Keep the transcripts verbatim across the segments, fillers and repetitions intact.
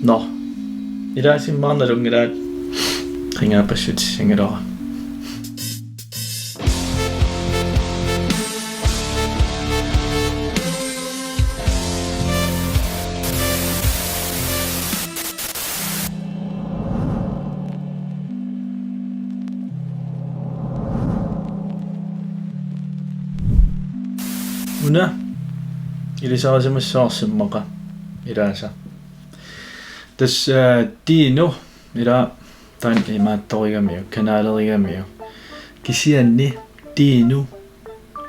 Nå. Ilaasa immaqa nalunngilaat qingaapassutissanngilora. Una ilisarisimassavarsi immaqa ilaasa. Tassa, eh, Dino, ila taanna imaattorigamiuk, kanaalerigamiuk. Kisianni Dino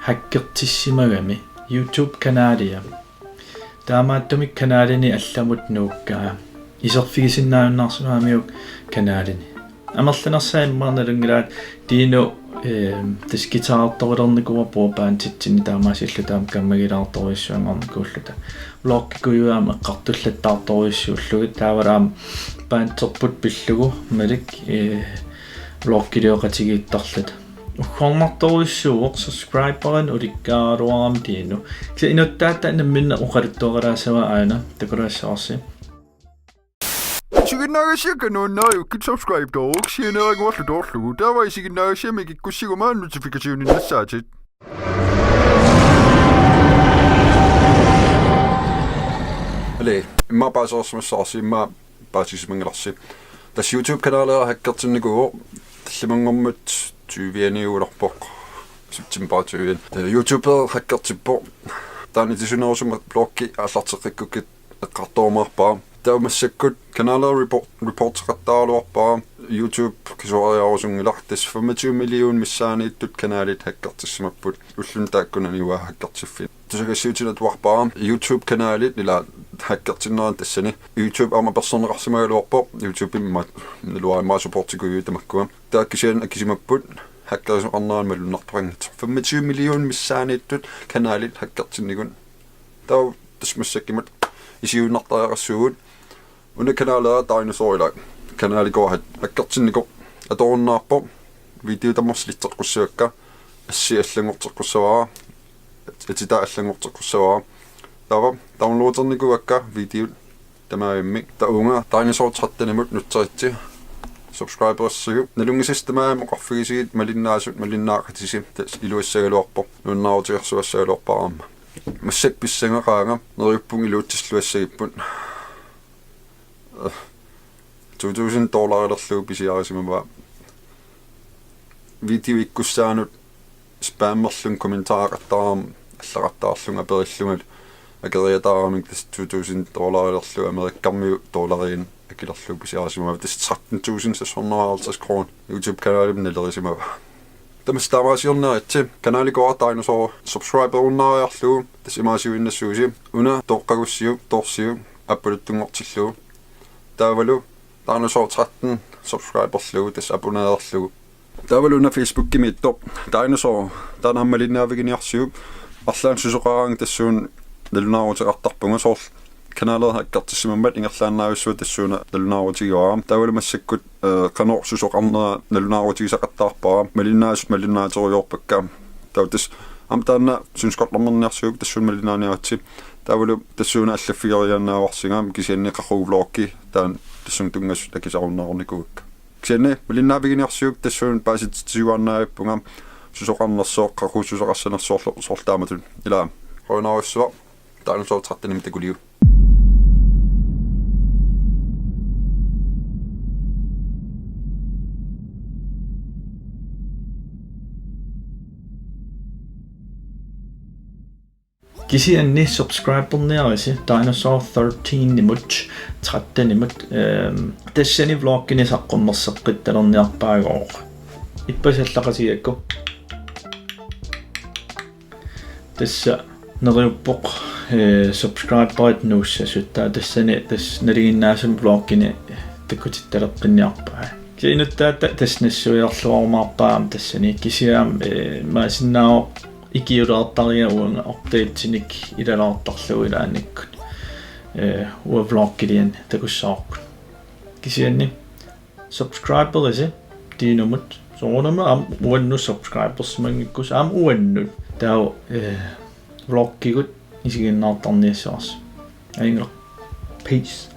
hackertissimagami YouTube-kanaalia. Taamaattumik kanaalini allamut nuukkaa. Iserfigisinnaajunnaarsimagamiuk kanaalini. Amerlanersaat immaqa nalunngilaat Dino, ehm, tassa guitarertorulernikuuarput banditsinni taamaasilluta aamma kammagilaartorujussuanngornikuulluta. Vloggikkujuit aamma eqqartullattaartorujussuullugit taavalu aamma banderput pillugu Malik, eh, vloggilioqatigiittarluta. Uggornartorujussuuvoq, subscriberinik ulikkaaraluarama Dino. Kisianni inuttaata namminneq oqaluttuarilaassavaa aana, takulaassavasi. Isiginnaagassiakka nuannariukkit subscribe-toruk sianeeraguarlu toorlugu. Taava isiginnaagassiamik ikkussiguma notificationiinnassaatit. Eli, immaqa paasereersimassavarsi, immaqa paasisimanngilarsi. Tassa YouTube-kanaalia hackertinnikuuvoq, tallimanngormat tyvianiulerpoq, september tyve. Eh, YouTuberi hackertippoq. Taanna itisunerusumik bloggi aallarteqqikkukkit eqqartorumaarpara. Taava massakkut kanaalia report-, reporteqattaaraluarpara. YouTube qisuariarusunngilaq, tassa femogtyve millionit missaanniittut kanaalit hackertissimapput ulluni taakkunani uanga hackertiffini. Tusagassiuutinut atuarpara YouTube-kanaalit ila hackertinneranni tassani. YouTube aamma apersorneqarsimagaluarpoq, YouTube immaqa naluara immaqa supportikujuit tamakkua. Taava kisianni akisimapput hackerisoqarnerani malunnartoqanngitsoq. Femogtyve millionit missaanniittut kanaalit hackertinnikut. Taava tassa massakkut isigiinnartariaqassuugut. Una kanaalia Dinosaur ila. Kanaalikooq hackertinnikoq atorunnaarpoq. Videot tammarsuaq sletteqqussavakka. Assi allanngorteqqussavara. Atitaa allanngorteqqussavara. Taava downloadernikuuakka videot tamaavimmik. Taava uunga Dinosaur trettenimut nutseritsi. Subscriberissagit. Nalunngisassat tamarmik oqarfigisigit, malinnaasut malinnaaqatisi. Tassa iluassagaluarpoq. Nuannaarutigersugassagaluarpara aamma. Massakkut pissangaqaanga, neriuppunga iluatsilluassagipput. Øh, to tusind dollarilerlugu pisiarisimavaa. Video ikkussaanut spammerlunga kommentaraqattaarama allaqattaarlunga aperillungalu akeriataaramik, tassa to tusind dollarilerlugu amerikkarmiut dollarinik akilerlugu pisiarisimavaa. Tassa tretten tusind seks hundrede og halvtreds kroner YouTube-kanalimi nalerisimavaa. Tamassi taamaasiorniaritsi, kanaalikooq Dinosaur, subscriberunnaariarlugu, tassa imaasiuinnassuusi, una tooqqagussiuk, toorsiuk, appaluttunngortillugu. Taavalu Dinosaur tretten subscriberlugu, tassa abonnererlugu. Taavalu una Facebookimiittoq, Dinosaur, taanna aamma malinnaaviginiarsiuk, arlaannik susoqaraangat tassuuna nalunaaruteqartarpunga, soorlu kanaalia hackertissimammat ingerlaannaavissuaq tassuuna nalunaarutigaara. Taavalu massakkut, øh, qanoq susoqarnera nalunaarutigisaqattaarpara. Malinnaasut malinnaaterujoorpakka. Taava tassa aamma taanna synskotlernerniarsiuk tassuuna malinnaaniaritsi. Taavalu tassuuna allaffigeriaannaavarsinga kisianni qaqugu vloggi taanna tassunga tunngasut akisarunnaarnikuuakka. Kisianni malinnaaviginiarsiuk tassuuna paasititsisuaannavippunga susoqarnersoq, qaqugu susoqassanersoq soorlu taamatut. Ila, qujanarsuaq. Dinosaur trettenimik takuliuk. Kisianni subscriberniarisi Dinosaur thirteenimut, trettenimut, ehm, tassani vloggini saqqummerseqqittalerniarpaagooq. Ippassaq allaqatigigakku. Tassa neriuppoq, eh, subscriberit nuussasut. Taava tassani tassa nalinginnaasumik vloggini takkutittaleqqinniarpai. Kisianni inuttaata tassa nassuiarluarumaarpaa aamma tassani. Kisianni, eh, imaassinnaavoq ikiulaartariga uanga updatesinik ilalaartarlugu ilaannikkut. Eh, uanga vloggiliani takussavarput. Kisianni subscriberisi Dinomut. Soorunami aamma uannut subscribersimanngikkusi aamma uannut. Taava, eh, vloggigut isiginnaartarniassavarsi. Ajunngilaq. Peace.